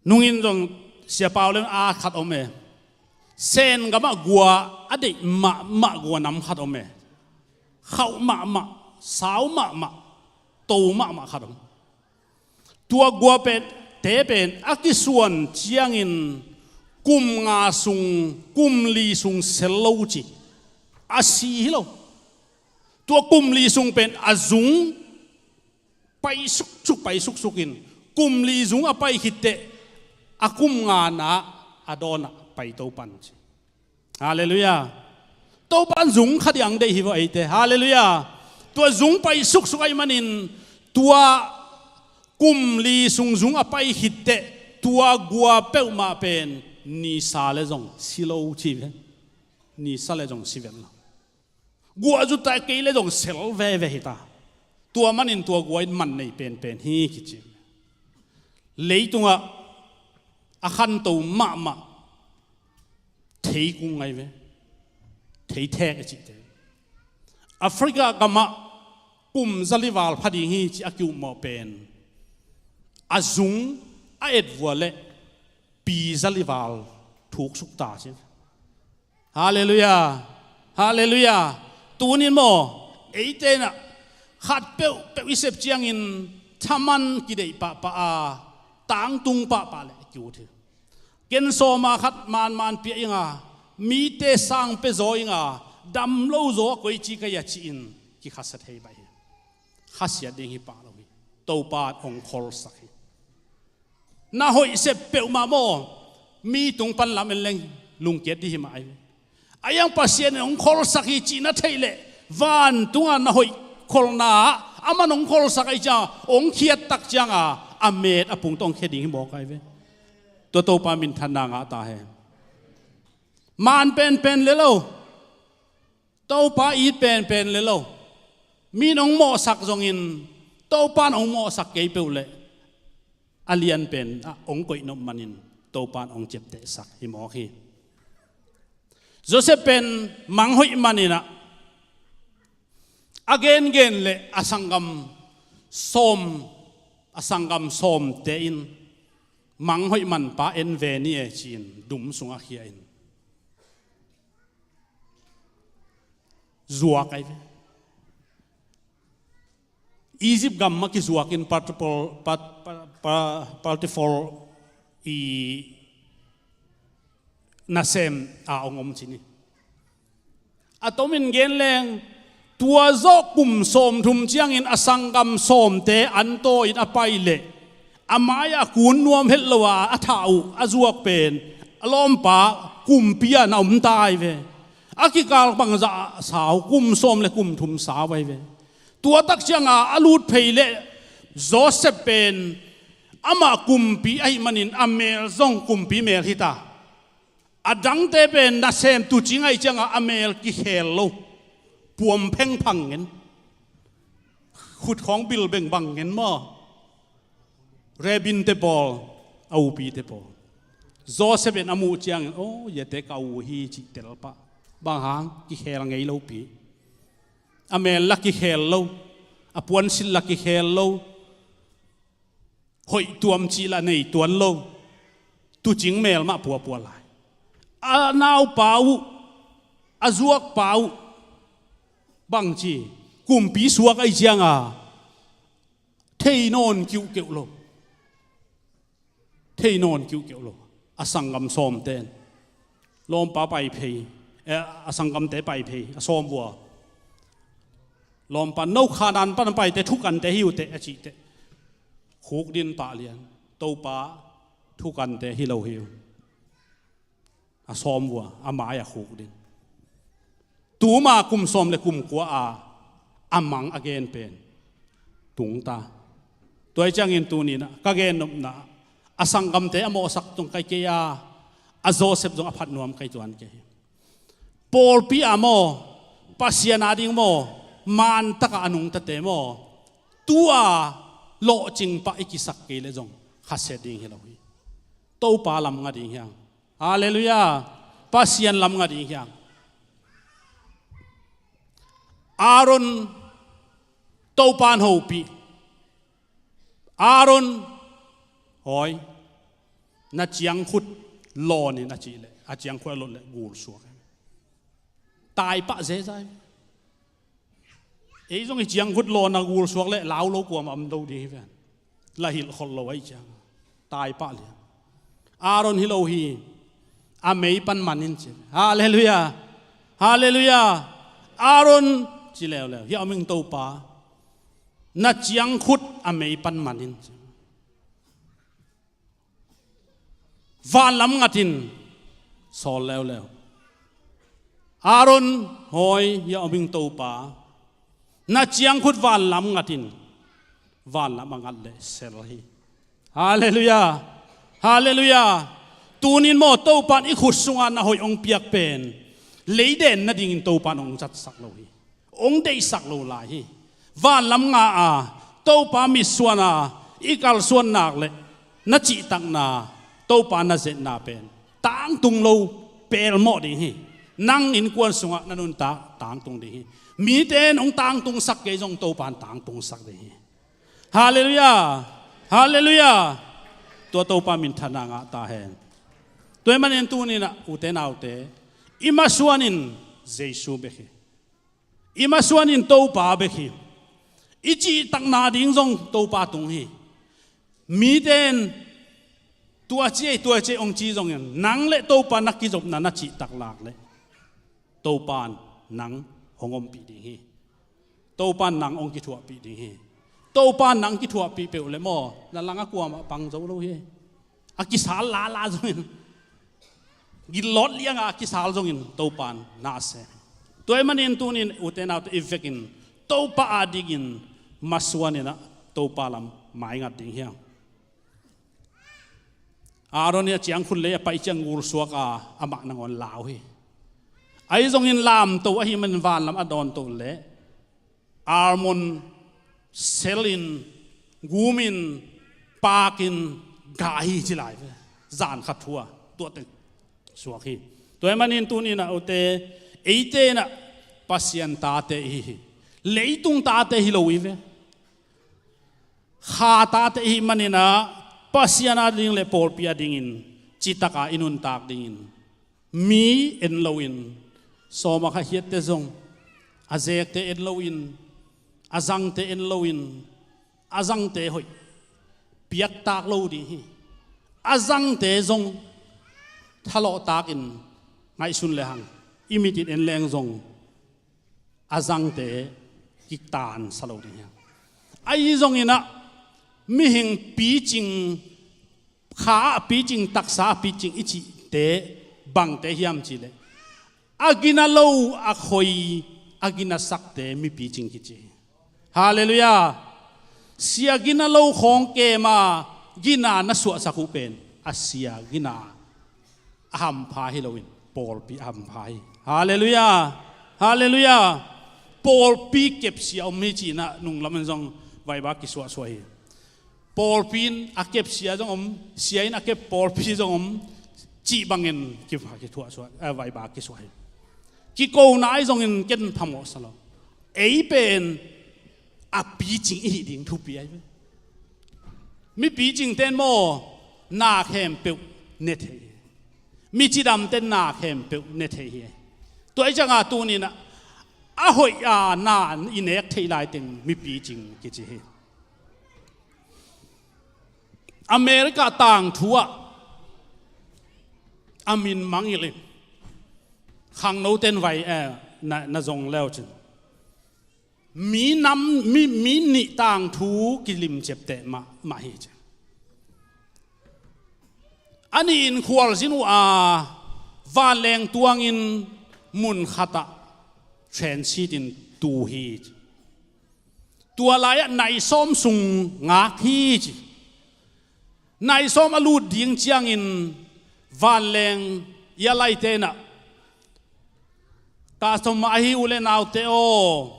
Nungin zong Sia Pau Leng a khat om e. Sen gamah gua a deih mahmah gua nam khat om e. Khauh mahmah, sau mahmah, to mahmah khat om. Tua gua pen, te pen a kisuan ciangin kum nga sung, kum li sung sel lo ci. A si hi lo. Tua kum li sung pen a zung pai suksuk, pai suksukin kum li zung a pai khitteh a kum nga na a dawnah pai to pan ci. Halleluiah. Topa'n zung khat ang deih hi vawh eite. Halleluiah. Tua zung pai suksuk ahih manin tua kum li sung zung a pai khitteh tua gua peuhmah pen nisa le zong si lo ci ve. Nisa le zong si ven lo. Gua zut ta kei le zong sel veve hi ta. Tua manin tua gua in man nei penpen hi kici. Leitungah a khanto mahmah theikung ngai ve. Theithek i cihte. Africa gamah kum zali val pha ding hi ci a kiummawh pen a zung a etvua le pi zali val thuksuk ta ci. Halleluiah. Halleluiah. Tunin maw, eite in ah khat peuhpeuh i sep ciangin thaman kideih pahpah a, tangtung pahpah le kiut hi. Ken sawma khat manman pia inga, mite sang pia zaw inga, dam lo zaw a koici ka hi a ci-in kikhasia thei baih hi. Khasiat ding hi pah lo hi. Topa'n hong kholsak hi. Na hoih sep peuhmah maw, mi tung pan lam en leng lungkiat dih hi mah ahi. A yang Pasian in hong kholsak hi cih na theih leh, vantunga na hoih kholna ah aman hong kholsak ahi cianga hong khiat tak cianga a met a pung tawh hong khia ding hi mawk ahi ve. Tua Topa minthanna ngah ta hen. Man penpen le lo. Topa it penpen le lo. Min hong mawhsak zongin Topa'n hong mawhsak kei peuh leh a lian pen ah hong koih nop manin Topa'n hong ciaptehsak hi mawk hi. Joseph pen mang hoih manin ah a gengen le a sanggam sawm, a sanggam sawmte in mang hoih manpa en ve ni e ci-in dum sungah khia in zuak ahi ve. Egypt gam mah kizuakin Potiphar, Pot-, Pot-, Pot-, Potiphar i nasem a hong om ci ni. A tomin gen leng, tua zawh kum sawmthum ciangin a sanggam sawmte an tawin a pai leh a mai-ah kun nuam het lo a a thah uh a zuak pen a lawmpa kumpi-ah na om ta ahi ve. A kikal bangzah sau, kum sawm le kum thum sau ahi ve. Tua tak cianga a lut phei le Joseph pen amah kumpi ahih manin a mel zong kumpi mel hita. A dangte pen nasem tuucing ahih cianga a mel kikhel lo. Puam phengphang ngen. Khutkhawng bilbeng bang ngen maw? Rebinte pawl, a upite pawl. Joseph in a muh ciangin, "Aw, hiate ka u hi," cih tel pah. Bang hang? Kikhel ngei lopi. A mel la kikhel lo. A puansilh la kikhel lo. Hoih tuam cih la nei tuan lo. Tuucing mel mah puapua lai. A naupa uh, a zuakpa uh, bangci, kumpi suak ahih cianga thei nawn kiuhkeuh lo. Thei nawn kiuhkeuh lo. A sanggam sawmten lawmpa pai phei, eh, a sanggamte pai phei, a sawm vua. Lawmpa, "No Khanaan pan paite thukante hi uh teh," a cih teh, khukdin pah lian. "Topa, thukante hi lo hi uh." A sawm vua, a mai-ah khukdin. Tuma kum sawm le kum kua a, a mang a gen pen tungta. Tua ahih ciangin tuni-in ah ka gennopna, a sanggamte a mawhsak zong ka hi kei a, a Joseph zong a phat nuam ka hi tuan kei hi. Pawlpi ah maw, Pasian ading maw, mantakah a nungtate maw, tu-a lawhcing pah i kisak kei leh zong khasia ding hi lo hi. Topa lam nga ding hi hang. Halleluiah. Pasian lam nga ding hi hang. Aaron, Topa in hopih. Aaron, hawi, na ciangkhut lawn in, a cih leh, a ciangkhut a lot leh gul suak. Tai pah zezai. Ei zong i ciangkhut lawn a gul suak leh lau lo kuamah om lo ding hi ven. La hilh khol lo ahih ciang tai pah lian. Aaron hi lo hi. A mei pan man in ci. Halleluiah. Halleluiah. Aaron ci leuleu. Hiah om ing Topa. Na ciangkhut a mei pan man in ci. Van lam ngat in, sawl leuleu. Aaron, hawi, hiah om ing Topa. Na ciangkhut van lam ngat in, van lam a ngat leh sel hi. Halleluiah. Halleluiah. Tunin maw, Topa in i khut sungah na hoih hong piak pen, lei den nadingin Topa in hong zatsak lo hi. Hong deihsak lo lai hi. Van lam nga a, Topa mitsuan a i kalsuan nak leh na cihtakna, Topa na zetna pen tangtung lo pelmawh ding hi. Nang innkuan sungah na nuntak tangtung ding hi. Mite in hong tangtungsak kei zong Topa in tangtungsak ding hi. Halleluiah. Halleluiah. Tua Topa minthanna ngah ta hen. Tua ahih manin tuni-in ah, ute naute, i masuan in Jesu bek hi. I masuan in Topa bek hi. I cihtakna ding zong Topa tung hi. Mite in tua ci ei, tua ci ei hong ci zongin, nang le Topa na kizopna na cihtak lak leh Topa in nang hong ompih ding hi. Topa in nang hong kithuahpih ding hi. Topa in nang kithuahpih peuh leh maw, na langah kuamah pang zo lo hi. A kisal lala zongin, gilawt lianga a kisal zongin Topa in na sem. Tua ahih manin tunin ute naute, i vekin Topa adingin masuan in ah Topa lam maingat ding hi hang. Aaron hi a ciangkhut lei a pai ciang gul suak a, amah nangawn lau hi. Ahi zongin lamto ahih manin van lam a dawnto leh almond sel in, gum in, pak in, gah hi ci lai ve. Zan khat thu-a tua teng suak hi. Tua ahih manin tuni-in ah ute, eite in ah Pasian tate i hi hi. Leitung tate hi lo i ve. Kha tate i hih manin ah, Pasian ading le pawlpi adingin citaka i nuntak dingin, mi en loin, sawma kha hiatte zong, a zekte en loin, a zangte en loin, a zangte hoih piaktak lo ding hi. A zangte zong thalawhtakin ngaihsun lehang, i mit in en leng zong a zangte kiktansa lo ding hi hang. Ahi zongin ah, mihing picing, kha ah picing, taksa ah picing i cihte bangte hiam cih leh, A gina lo, a khoi, a gina sakte mipicing kici hi. Halleluiah. Sia gina lo khawng kema gina na suahsak uh pen a sia gina a hampha hi loin pawlpi a hampha hi. Halleluiah. Halleluiah. Pawlpi kepsia om hi cihna nunglam in zong vaiba kisuahsuah hi. Pawlpi in a kep sia zong om, sia in a kep pawlpi zong om, cih bangin kipha kithuahsuah, eh, vaiba kisuah hi. Kikona ahi zongin ken phamawh sa lo. Ei pen a picing i hih ding thupi ahi ve. Mi picing ten maw, na khempeuh ne thei hi. Mi cidam ten na khempeuh ne thei hi. Tua i cianga tuninah a hoih a na i nek theih laiteng mi picing kici hi. America tangthu ah a min mangilh in khangno ten vai, eh, na, na zong leu cin mi nam, mi, mi nih tangthu kilimciapteh mah, mah hi ci. A nih in khualzin uh a vanleng tuangin mun khatah transit in tu hi ci. Tua lai-ah nai sawm sung ngak hi ci. Nai sawm a lut ding ciangin vanleng i a laite inah customer ahi u le naute aw,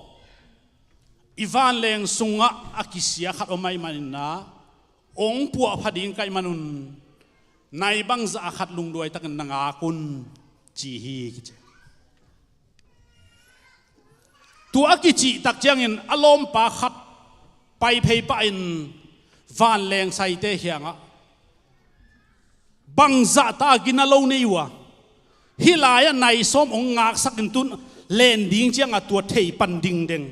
i vanleng sungah a kisia khat om ahih maninah ong puahpha ding ka hih manun nai bangzah a khat lungduaitakin na ngak un ci hi kici. Tua a kicihtak ciangin a lawmpa khat paiphei pahin vanleng saite kiangah bangzah ta a gina lo nei uh a, hih lai-ah nai sawm ong ngaksak in tun len ding ciangah tua thei pan dingdeng.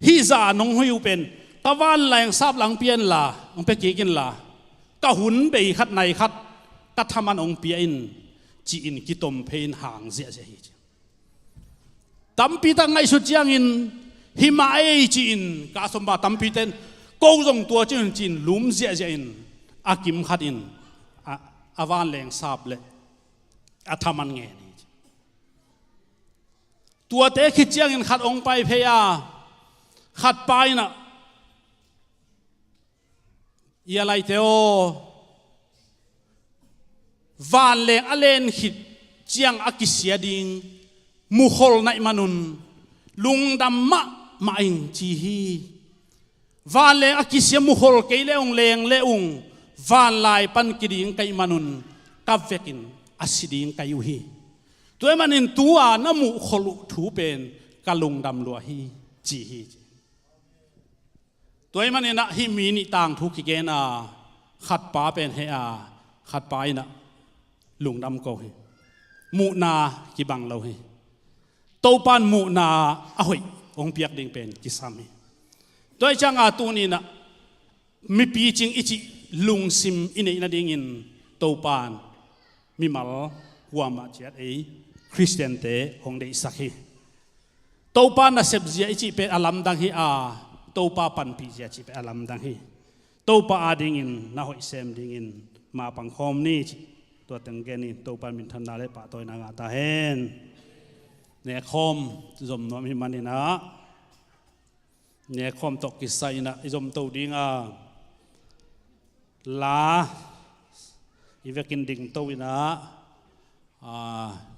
Hih zah nong hoih uh pen ka vanleng sap lang pia inla, ong pia kik inla, ka hun bei khat nai khat ka thaman ong pia in ci-in kitom phei in hang ziahziah hi ci. Tampi tak ngaihsut ciangin himah ei ci-in ka sawmba tampi ten ko zong tua ci-in ci-in lum ziahziah in a kim khat in a, a vanleng sap le a thaman ngen hi ci. Tuate khit ciangin khat ong pai phei a, khat pa inah i a laite aw, vanleng a len khit ciang a kisia ding mukhol naih manun lungdam mahmah ing ci hi. Vanleng a kisia mukhol kei le ung leng le ung vanlai pan kiding ka hih manun ka vekin a si ding ka hi uh hi. Tua ahih manin tu-a na mukhol uh thu pen ka lungdam lua hi ci hi. Tua ahih maninah hih mi nih tangthu kigen a, khatpa pen heh a, khatpa inah lungdam ko hi. Muhna kibang lo hi. Topan muhna a hoih hong piak ding pen kisam hi. Tua hi cianga tuninah mipicing i cih lungsim i neih nadingin Topan mimal kuamah ciat ei Khristiante hong deihsak hi. Topa nasepzia i cih pen a lamdang hi a, Topa panpihzia cih pen a lamdang hi. Topa adingin na hoih sem dingin mapang khawm ni cih tua teng genin Topa minthanna le pahtawina ngah ta hen. Nekhawm zom nuam hi maninah nekhawm tawh kisai inah i zomto dinga la i vekin dingto inah, a,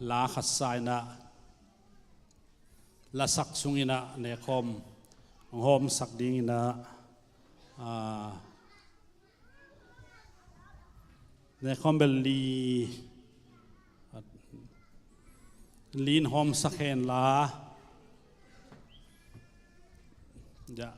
la khatsa inah lasak sunginah nekhawm hong hawmsak dinginah, a, nekhawm bel li, li in hawmsak hen la. Ja,